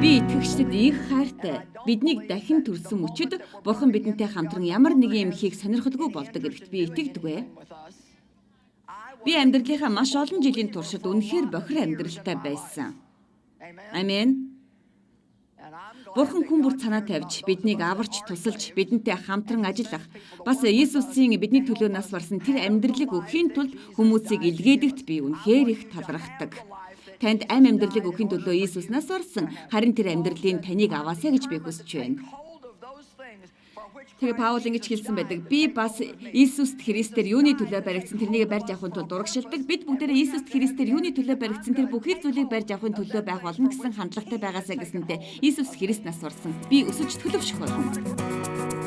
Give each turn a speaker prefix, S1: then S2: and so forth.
S1: Би итгэгчдэд их хайртай. Биднийг дахин төрсөн мөчид Бурхан бидэнтэй хамтран ямар нэгэн юм хийх сонирхолгүй болдог гэдэгт би итгэдэг ээ. Би амьдралынхаа маш олон жилийн туршид үнэхээр бохир амьдралтай байсан. Амен. Бурхан хүн бүр санаа тавьж, биднийг аварч, тусалж, бидэнтэй хамтран ажиллах, бас Иесусийн бидний төлөө нас барсан тэр амьдралыг өгөхийн тулд хүмүүсийг илгээдэгт би үнэхээр их талархдаг. Танд амь амьдралыг өгөхийн төлөө Иесус нас барсан, харин тэр амьдралын таныг аваасай гэж би хүсэж байна. Тэгээ Паул ингэж хэлсэн байдаг. Би бас Иесус Христээр юуны төлөө баригдсан тэрнийг барьж авахын тулд урагшилдаг. Бид бүгдээрээ Иесус Христээр юуны төлөө баригдсан тэр бүхий зүйлийг барьж авахын төлөө байх болно гэсэн хандлагатай байгаасай гэсэнтэй Иесус Христ нас барсан. Би өсөж төлөвшөх болно.